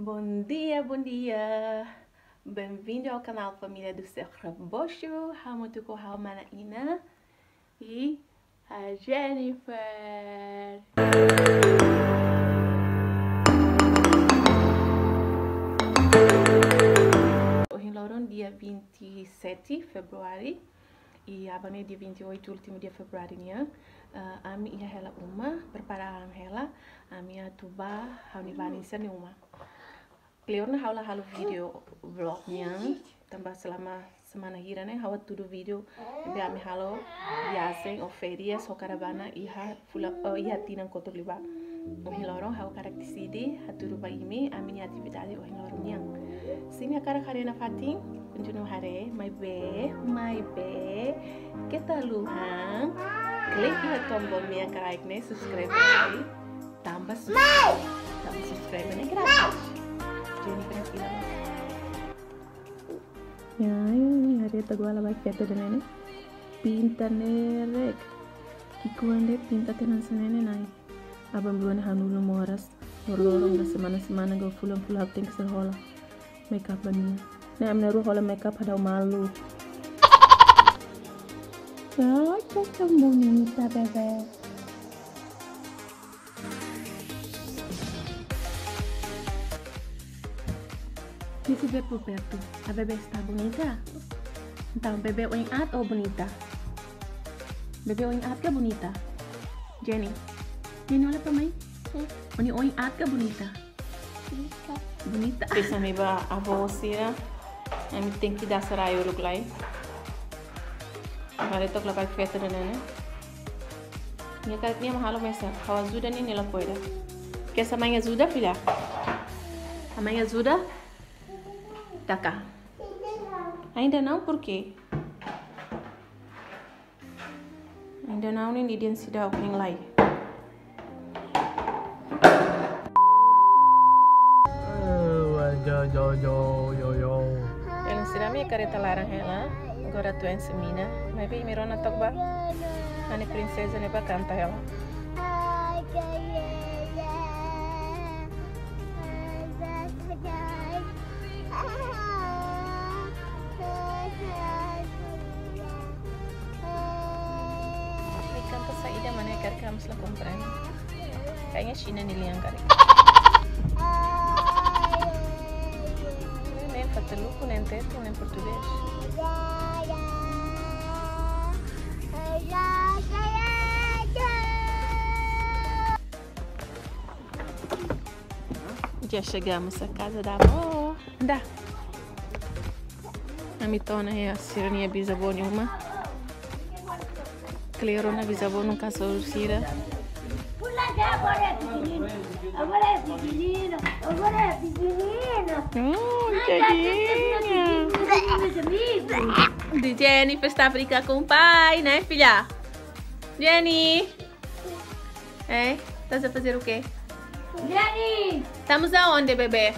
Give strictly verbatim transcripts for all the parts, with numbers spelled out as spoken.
Bom dia, bom dia. Bem-vindo ao canal Família do Seu Rebocho. Hamutuk ho ha'u mana Ina i a Jennifer. Ohin loron dia vinte e sete Februari. I aban ne'e dia vinte e oito, último dia Februari nian. Ah, ami iha hela uma, prepara an hela. Ami atu bá ha'u-nia banin sira-nia uma. Kleur ona ha'u la halo vídeo vlog nian, tanba selama semana hira ne'e ha'u hatudu vídeo ne'ebé ami halo viajen ou férias ho karavana iha fulan, oh, iha tinan kotuk liubá. Ohin loron ha'u hakarak deside hatudu ba imi ami-nia atividade ohin loron nian. Se imi hakarak haree nafatin, kontinua haree, maibé, maibé, keta haluha klik iha tombol meia kraik ne'e, subscribe, tanba sus-, tanba subscribe ne'e gratis. Jadi, kena pila. Ya, ini hari itu gua lagi kata dengan ini. Pinta nerek. Ki'ikoan de'it pinta tiha ona hanesan ne'e, nai. Aban-bainrua ne'e ha'u-nia ulun moras. Loroloron ba semana-semana ka fulan-fulan ha'u tenke ser hola makeup ba nia. Ne'e ami na'in-rua hola makeup hadau malu. Ai, que tão bonita, bebé. Deixa eu ver por perto. A bebé está bonita? Então, bebé oin aat ou bonita? Bebé oin aat ka bonita? Jenny, Jenny, olha pra mãe. Sim. Ó-nia oin aat ka bonita? Bonita. Bonita. Depois ami ba avó sira, ami tenke dasa rai uluk lai. Mari tok la bai festa da nene. Nia karik nia mak halo mesak. Ha'u ajuda nia, nia lakohi ida. Quer sua mãe ajuda, filha? A mãe ajuda? Taka. Ainda não, por quê? Ainda não, nia dehan seidauk hein lai. Yo, yo, yo, yo, yo. Belun sira, ami iha kareta laran hela. Agora atu oinsá mina. Maibé imi rona tok bá. Ami-nia prinseza ne'e bá kanta hela. Ami kanta saida mak ne'e karik ami la komprende. Kayaknya Xina nia lian karik. Ne'e, ne'e Fataluku, ne'e Tetu, ne'e portugés. Já chegamos à casa da avó. Anda. Ami to'o ona iha sira-nia bisavó nia uma. Kleur ona bisavó no kasau sira. Agora é pequenino, agora é pequenino, agora é pequenino. Hum, tadinha. De Jennifer está a brincar com o pai, né, filha? Jenny! É? Estás a fazer o quê? Jenny! Estamos aonde, bebé?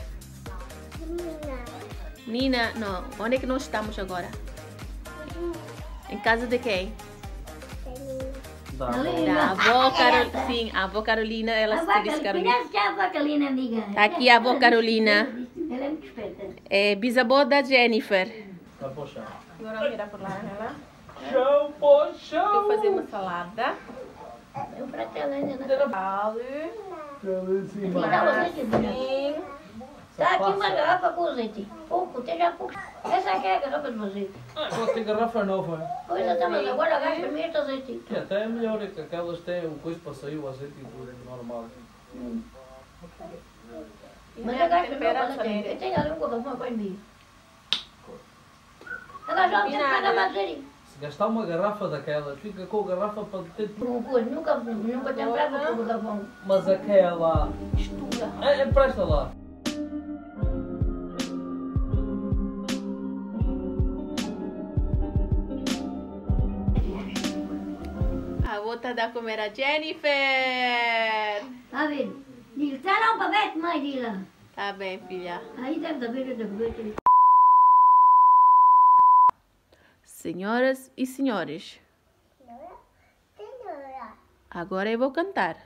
Nina, não. Onde é que nós estamos agora? Em casa de quem? Da avó. Da avó Carol-, sim, a avó Carolina, ela se diz Carolina. Tá aqui a avó Carolina. É bisavó da Jennifer. Agora vira por lá, né? Chão, pó, chão. Estou a fazer uma salada. Vale. Sim. Tá aqui uma garrafa com azeite. Pouco, tem já pouco. Essa aqui é a garrafa do azeite. Ah, agora tem garrafa nova. Pois é, mas agora gasta menos azeite. É, até é melhor, é que aquelas têm o coisa para sair, o azeite e tudo, normal. Hum. Mas já gasta menos azeite. Eu tenho ali um copo, uma coisa. Ela já não tem nada a fazer. Se gastar uma garrafa daquela, fica com a garrafa para ter. Não, coisa, nunca, nunca tem prazo com o Vodafone. Mas aquela. Mistura. É, empresta lá. A avó tá a dar comer a Jennifer. Tá bem. Diz, tá lá o papete, mãe, diz lá. Tá bem, filha. Aí deve saber, deve saber. Senhoras e senhores, agora eu vou cantar.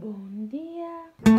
Bom dia.